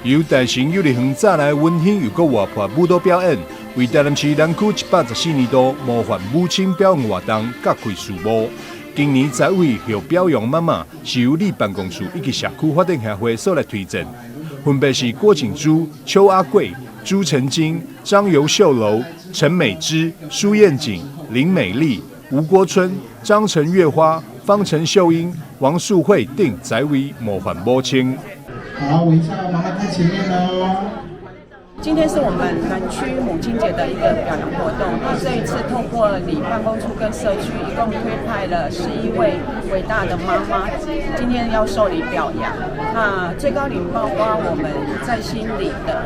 由大成幼兒園早來溫馨又閣活潑舞蹈表演，為台南市南區114年度模範母親表揚活動揭開序幕。今年十位予表揚媽媽是由里辦公室以及社區發展協會所來推薦，分別是郭景珠、邱阿貴、朱成金、張尤秀樓、陳美芝、蘇燕景、林美麗、吳國春、張陳月花、方陳秀英、王素慧等十位模範母親。好，微笑，媽媽在前面哦。今天是我們南區母親節的一個表揚活動。那這一次透過里辦公處跟社區，一共推派了11位偉大的媽媽，今天要受禮表揚。那最高齡包括我們在心里的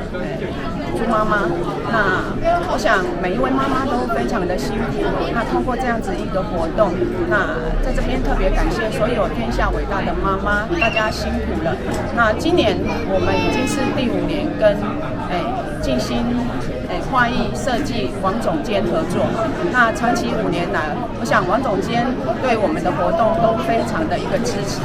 朱媽媽。那我想每一位媽媽都非常的辛苦。那通過這樣子一個活動，那在這邊特別感謝所有天下偉大的媽媽，大家辛苦了。那今年我們已經是第五年跟靜心花藝設計王總監合作，那長期5年來，我想王總監對我們的活動都非常的一個支持。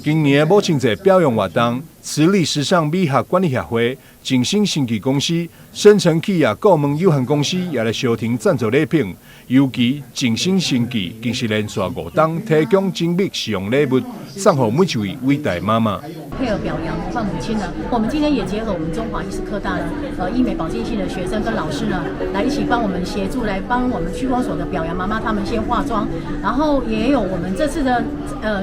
今年的母親節表揚活動，慈利時尚美學管理協會、靜心生技公司、深成企業顧問有限公司也來相挺贊助禮品。尤其靜心生技更是連續5冬提供精美實用禮物，送予每一位偉大媽媽。配合表揚模範母親呢，我們今天也結合我們中華醫事科大呢，醫美保健系的學生跟老師呢，來一起幫我們協助，來幫我們區公所的表揚媽媽他們先化妝，然後也有我們這次的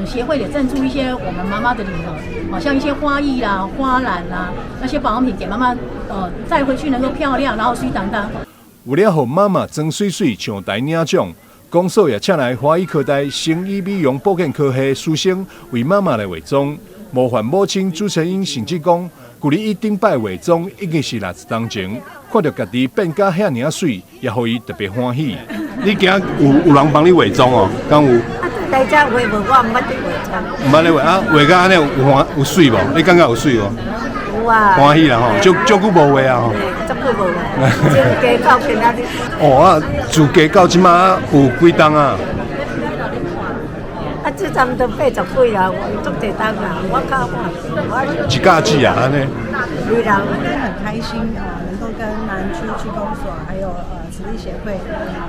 協會也贊助一些我們媽媽的禮盒，好像一些花藝啦、花籃啦那些保養品給媽媽，帶回去能夠漂亮，然後媠當當。為了予媽媽妝媠媠上台領獎，公所也請來華醫科大生醫美容保健科系師生為媽媽來化妝。模範母親朱成英甚至講，距離伊頂擺化妝已經是60冬前，看著家己變甲遐爾仔媠，也予伊特別歡喜。你今仔有人幫你化妝哦？敢有？啊，大家化無，我毋捌咧化妝。毋捌咧化啊？化甲按呢有歡有媠無？你感覺有媠無？有啊。歡喜啦吼，足足久無化啊吼。足久無化，從嫁到今仔日。哦啊，自嫁到這馬有幾冬啊？啊，這差不多80幾啊，足濟冬啊，我較我。一甲子啊，按呢。對啦。今天很開心啊，能夠跟南區區公所還有慈利協會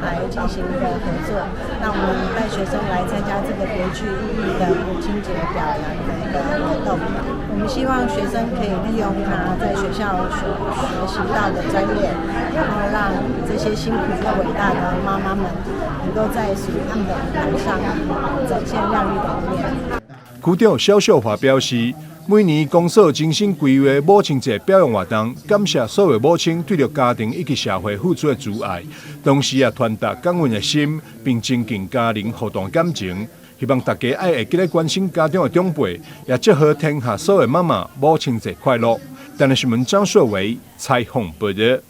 來進行一個合作。那我們帶學生來參加這個別具意義的母親節表揚的一個活動。我們希望學生可以利用他在學校所學習到的專業，然後讓這些辛苦又偉大的媽媽們能夠在屬於他們的舞台上展現亮麗的一面。區長蕭秀華表示，每年公所精心規劃母親節表揚活動，感謝所有母親對著家庭以及社會付出的慈愛，同時也傳達感恩的心，並增進家人互動感情。希望大家愛會記得關心家中的長輩，也祝賀天下所有媽媽母親節快樂。台南新聞張碩維採訪報道。